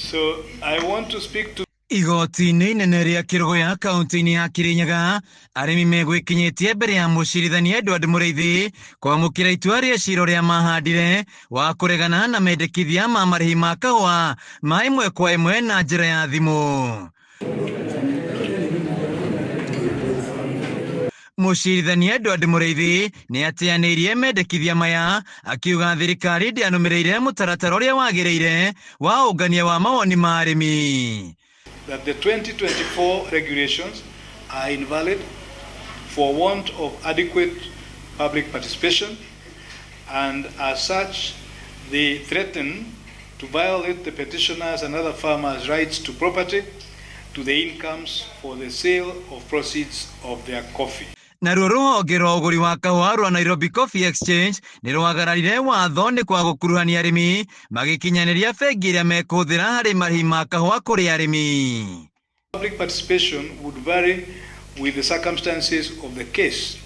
So I want to speak to Igoti-inĩ inene rĩa Kĩrũgũya kaunti-inĩ ya Kĩrĩnyaga, arĩmi megwĩkinyĩtie mbere ya mũcirithania Edward Mũrĩithi kwamũkĩra itua rĩa cira ũrĩa mahandire wa kũregana na mendekithia ma marĩhi ma kahũa ma ĩmwe kwa ĩmwe na njĩra ya thimũ. Mũcirithania Edward Mũrĩithi nĩ ateanĩirie mendekithia maya akiuga thirikari ndĩanũmĩrĩire mũtaratara ũrĩa wagĩrĩire wa ũngania wa mawoni ma arĩmi. That the 2024 regulations are invalid for want of adequate public participation, and as such they threaten to violate the petitioners and other farmers' rights to property, to the incomes for the sale of proceeds of their coffee. Naruo rũhonge rwa ũgũri wa kahũa rwa Nairobi Coffee Exchange nĩ rwagararire watho nĩ kwaga gũkuruhania arĩmi magĩkinyanĩria bengi ĩrĩa mekũhũthĩra harĩ marĩhi ma kahũa kũrĩ arĩmi. Public participation would vary with the circumstances of the case,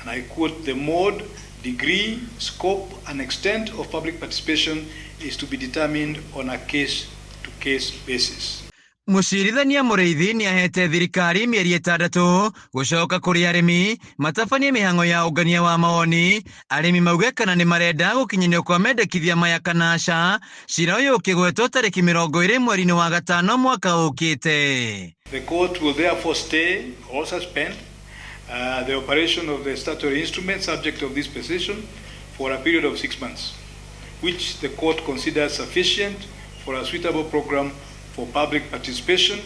and I quote, "The mode, degree, scope and extent of public participation is to be determined on a case-to-case basis." Mũcirithania Mũrĩithi nĩ ahete thirikari mĩeri 6 gũcoka kũrĩ arĩmi matabanie mĩhang'o ya ũngania wa mawoni, arĩmi mauge kana nĩ marenda gũkinyanio kwa mendekithia maya kana aca. Cira ũyũ ũkĩgwetwo tarĩki 20 mweri-inĩ wa gatano mwaka ũkĩte. The court will therefore stay or suspend the operation of the statutory instrument subject of this petition for a period of 6 months, which the court considers sufficient for a suitable program for public participation.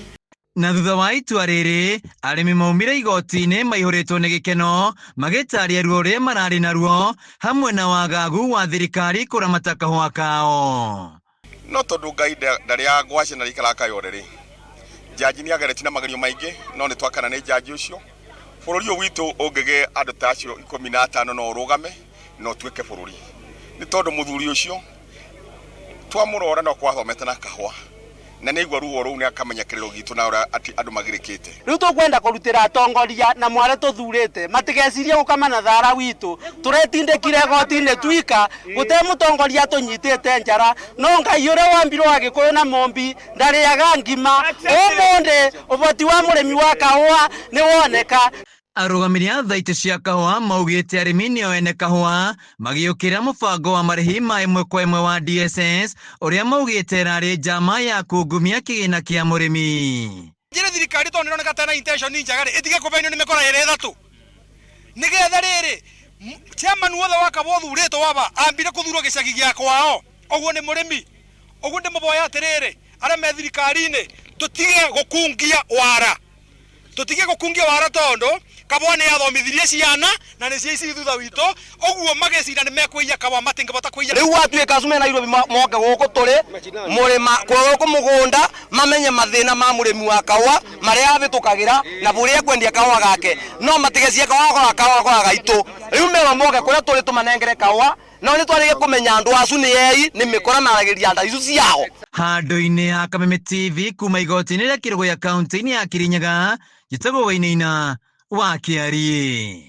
Na thutha wa itua rĩrĩ, arĩmi maumire igoti-inĩ maihũrĩtwo nĩ gĩkeno, magĩtaria ruo rũrĩa mararĩ naruo hamwe na wagagu wa thirikari kũramata kahũa kao. No tondũ Ngai ndarĩaga ngwacĩ na rĩikaraga kayore rĩ, njanji nĩ ageretie na magerio maingĩ, no nĩ twakana nĩ njanji ũcio. Bũrũri ũyũ witũ ũngĩgĩa andũ ta acio 15 no ũrũgame na ũtuĩke bũrũri. Nĩ tondũ mũthuri ũcio twamũrora no kwathomete na kahũa, na nĩ aigua ruo rũu nĩ akamenya kĩrĩro gitũ na ũrĩa atĩ andũ magirĩkĩte. Rĩu tũkwenda kũrutĩra atongoria na mware tũthurĩte matigecirie gũkama na thara witũ. Tũretindĩkire igoti-inĩ twika gũte mũtongoria tũnyitĩte njara, no Ngai ũrĩa wambirwo Agĩkũyũ na Mũmbi ndarĩaga ngima. Ũmũthĩ ũhoti wa mũrĩmi wa kahũa nĩ woneka. Arũgamĩrĩri a thaitĩ cia kahũa maugĩte arĩmi nĩo ene kahũa magĩũkĩra mũbango wa marĩhi ma ĩmwe kwa ĩmwe wa DSS ũrĩa maugĩte ĩrarĩ njama ya kungumia kĩgĩna kĩa mũrĩmi. Njĩre thirikari tondũ nĩroneka tena intention njega rĩ, ĩtige kũbenio nĩ mĩkora ĩrĩ ĩthatũ. Nĩgetha rĩrĩ, chairman wothe wa kabwa ũthurĩtwo waba ambire kũthurwo gĩcagi gĩa kwao, ũguo nĩ mũrĩmi. Ũguo ndĩmũboya atĩrĩrĩ, arĩa me thirikari-inĩ, tũtige gũkungia wara. Tũtige gũkungia wara tondũ kabwa nĩ yathomithirie ciana na nĩ cia ici thutha witũ, ũguo magĩcira nĩ mekũiya kabwa matingĩhota kũiya. Rĩu gwatuĩka acu me Nairobi moke gũkũ tũrĩ mũrĩma gũkũ mũgũnda mamenye mathĩna ma mũrĩmi wa kahũa marĩa ahĩtũkagĩra na bũrĩa ekwendia kahũa gake, no matigecie kahũa gora kahũa gora gaitũ. Rĩu merwo moke kũrĩa tũrĩ tũmanengere kahũa, no nĩ twarĩge kũmenya andũ acu nĩ ei nĩ mĩkora maragĩria nda icu ciao. Handũ-inĩ ha Kameme TV kuma igoti-inĩ rĩa Kĩrũgũya kaunti-inĩ ya Kĩrĩnyaga, njĩtagwo Wainaina wa Kĩariĩ.